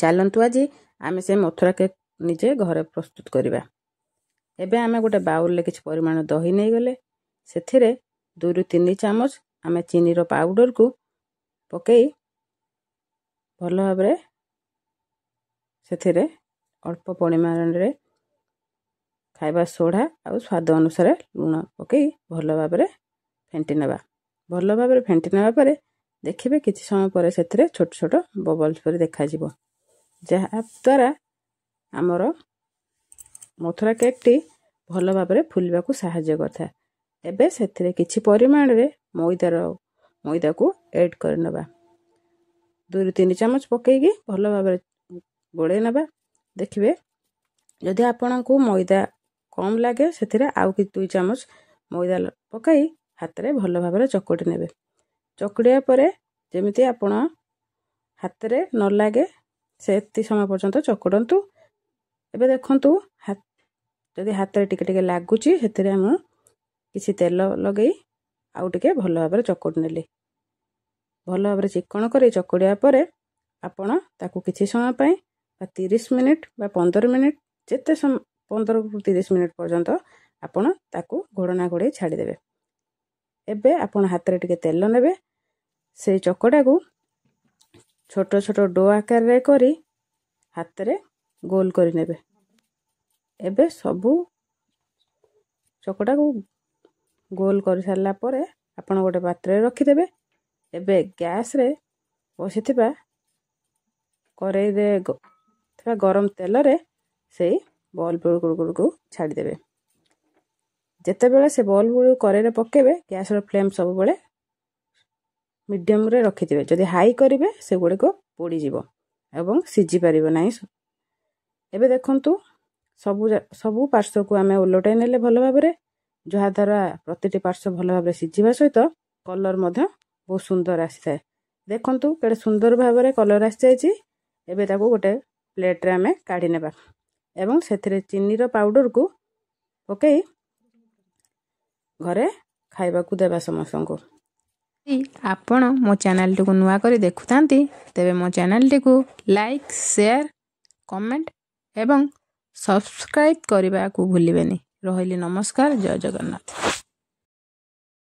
ଚାଲନ୍ତୁ ଆଜି ଆମେ ସେ ମଥୁରା କେକ୍ ନିଜେ ଘରେ ପ୍ରସ୍ତୁତ କରିବା। ଏବେ ଆମେ ଗୋଟେ ବାଉଲରେ କିଛି ପରିମାଣ ଦହି ନେଇଗଲେ, ସେଥିରେ 2ରୁ 3 ଚାମଚ ଆମେ ଚିନିର ପାଉଡ଼ରକୁ ପକାଇ ଭଲ ଭାବରେ ସେଥିରେ ଅଳ୍ପ ପରିମାଣରେ ଖାଇବା ସୋଢ଼ା ଆଉ ସ୍ୱାଦ ଅନୁସାରେ ଲୁଣ ପକାଇ ଭଲ ଭାବରେ ଫେଣ୍ଟି ନେବା। ଭଲ ଭାବରେ ଫେଣ୍ଟି ନେବା ପରେ ଦେଖିବେ କିଛି ସମୟ ପରେ ସେଥିରେ ଛୋଟ ଛୋଟ ବବଲ୍ସ ପରି ଦେଖାଯିବ, ଯାହାଦ୍ୱାରା ଆମର ମଥୁରା କେକ୍ଟି ଭଲ ଭାବରେ ଫୁଲିବାକୁ ସାହାଯ୍ୟ କରିଥାଏ। ଏବେ ସେଥିରେ କିଛି ପରିମାଣରେ ମଇଦାକୁ ଏଡ଼୍ କରିନେବା। 2ରୁ 3 ଚାମଚ ପକାଇକି ଭଲ ଭାବରେ ଗୋଳେଇ ନେବା। ଦେଖିବେ ଯଦି ଆପଣଙ୍କୁ ମଇଦା କମ୍ ଲାଗେ ସେଥିରେ ଆଉ କିଛି 2 ଚାମଚ ମଇଦା ପକାଇ ହାତରେ ଭଲ ଭାବରେ ଚକଟି ନେବେ। ଚକଟିବା ପରେ ଯେମିତି ଆପଣ ହାତରେ ନ ଲାଗେ ସେତିକି ସମୟ ପର୍ଯ୍ୟନ୍ତ ଚକଟନ୍ତୁ। ଏବେ ଦେଖନ୍ତୁ ଯଦି ହାତରେ ଟିକେ ଟିକେ ଲାଗୁଛି ସେଥିରେ ମୁଁ କିଛି ତେଲ ଲଗାଇ ଆଉ ଟିକେ ଭଲ ଭାବରେ ଚକଟି ନେଲି। ଭଲ ଭାବରେ ଚିକଣ କରି ଚକଟିବା ପରେ ଆପଣ ତାକୁ କିଛି ସମୟ ପାଇଁ ବା 30 ମିନିଟ୍ ବା 15 ମିନିଟ୍, ଯେତେ 15ରୁ 30 ମିନିଟ୍ ପର୍ଯ୍ୟନ୍ତ ଆପଣ ତାକୁ ଘୋଡ଼ଣା ଘୋଡ଼େଇ ଛାଡ଼ିଦେବେ। ଏବେ ଆପଣ ହାତରେ ଟିକେ ତେଲ ନେବେ, ସେଇ ଚକଟାକୁ ଛୋଟ ଛୋଟ do ଆକାରରେ କରି ହାତରେ ଗୋଲ କରିନେବେ। ଏବେ ସବୁ ଚକଟାକୁ ଗୋଲ କରିସାରିଲା ପରେ ଆପଣ ଗୋଟେ ପାତ୍ରରେ ରଖିଦେବେ। ଏବେ ଗ୍ୟାସ୍ରେ ବସିଥିବା କରେଇରେ ଥିବା ଗରମ ତେଲରେ ସେଇ ବଲ୍ ଗୁଡ଼ିକୁ ଛାଡ଼ିଦେବେ। ଯେତେବେଳେ ସେ ବଲ୍ ଗୁଡ଼ିକୁ କରେଇରେ ପକାଇବେ ଗ୍ୟାସ୍ର ଫ୍ଲେମ୍ ସବୁବେଳେ ମିଡ଼ିୟମ୍ରେ ରଖିଥିବେ। ଯଦି ହାଇ କରିବେ ସେଗୁଡ଼ିକ ପୋଡ଼ିଯିବ ଏବଂ ସିଝି ପାରିବ ନାହିଁ। ଏବେ ଦେଖନ୍ତୁ ସବୁ ପାର୍ଶ୍ୱକୁ ଆମେ ଓଲଟାଇ ନେଲେ ଭଲ ଭାବରେ, ଯାହାଦ୍ୱାରା ପ୍ରତିଟି ପାର୍ଶ୍ୱ ଭଲ ଭାବରେ ସିଝିବା ସହିତ କଲର୍ ମଧ୍ୟ ବହୁତ ସୁନ୍ଦର ଆସିଥାଏ। ଦେଖନ୍ତୁ କେଡ଼େ ସୁନ୍ଦର ଭାବରେ କଲର୍ ଆସିଯାଇଛି। ଏବେ ତାକୁ ଗୋଟେ ପ୍ଲେଟ୍ରେ ଆମେ କାଢ଼ି ନେବା ଏବଂ ସେଥିରେ ଚିନିର ପାଉଡ଼ରକୁ ପକାଇ ଘରେ ଖାଇବାକୁ ଦେବା ସମସ୍ତଙ୍କୁ। ଆପଣ ମୋ ଚ୍ୟାନେଲଟିକୁ ନୂଆ କରି ଦେଖୁଥାନ୍ତି ତେବେ ମୋ ଚ୍ୟାନେଲଟିକୁ ଲାଇକ୍, ସେୟାର, କମେଣ୍ଟ ଏବଂ ସବସ୍କ୍ରାଇବ୍ କରିବାକୁ ଭୁଲିବେନି। ରହିଲି, ନମସ୍କାର, ଜୟ ଜଗନ୍ନାଥ।